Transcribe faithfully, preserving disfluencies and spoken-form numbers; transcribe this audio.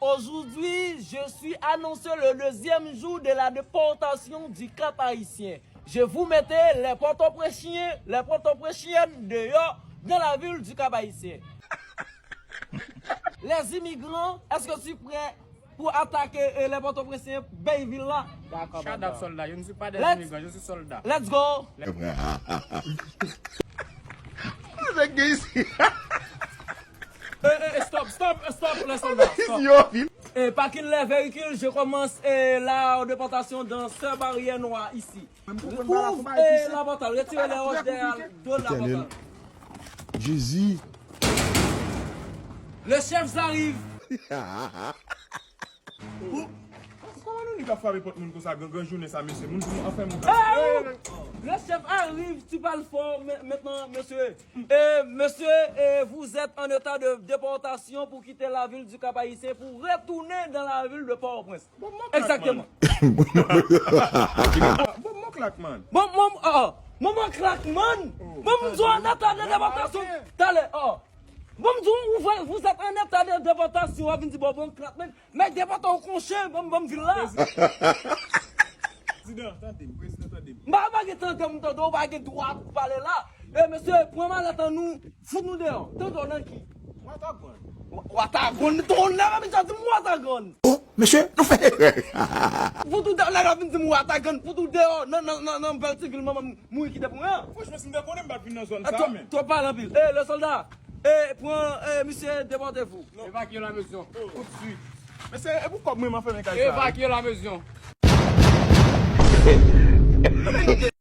Aujourd'hui, je suis annoncé le deuxième jour de la déportation du Cap Haïtien. Je vous mets les Port-au-Princhiens, les Port-au-Princhiennes dehors dans la ville du Cap Haïtien. Les immigrants, est-ce que tu es prêt pour attaquer euh, les Port-au-Princhiens, Bayville là? D'accord, Shut up, soldat. Je ne suis pas des immigrants, je suis soldat. Let's go. Nèg gen isi. Eh, eh, eh, stop, stop, stop, les soldats, stop. Yo, vin. Eh, parking les véhicules, je commence eh, la déportation dans ce barrière noir ici. Ouvre eh, la porte, retirez les roches derrière le dos de la porte. Jezi. Le chef arrive. Kòman nou ni k ap frape pòt moun konsa gran gran jounen sa mesye moun pou nou anfen moun Eh, oh! Le chef arrive, tu parles fort maintenant, monsieur. Eh, monsieur, eh, vous êtes en état de déportation pour quitter la ville du Cap Haïtien pour retourner dans la ville de Port-au-Prince. Exactement. Bon mon klak man. Bon, mon, oh, oh. Bon, mon klak man. Bon, m di w an état de déportation. Talè, oh. Bon, m di w, vous êtes en état de déportation. Ou vin di bon, bon klak man. Men depòte w konche, ban m, ban m vin la. Prezidan, tande m, prezidan, tande m. M pa pa gen tande m tande w, ou pa gen dwa pou pale la. E mesye, pran malèt an nou, fout nou deyò. Tande w nan ki? Watagon. Watagon, ton nèg ap vin di m Watagon. Oh, mesye, nou fè. Fout ou deyò, nèg ap vin di m Watagon, fout ou deyò nan, nan, nan, nan bèl ti vil manman m mouri kite pou mwen an. Franchman, si m te konnen m pa t vin nan zòn sa a menm. Twòp pale anpil. E, le soldat, e, pran, e, misye, depòte fou. Évacuez la maison, tout de suite. Mesye, e pou kòb mwen m ap fèmen kay sa a. Évacuez la maison.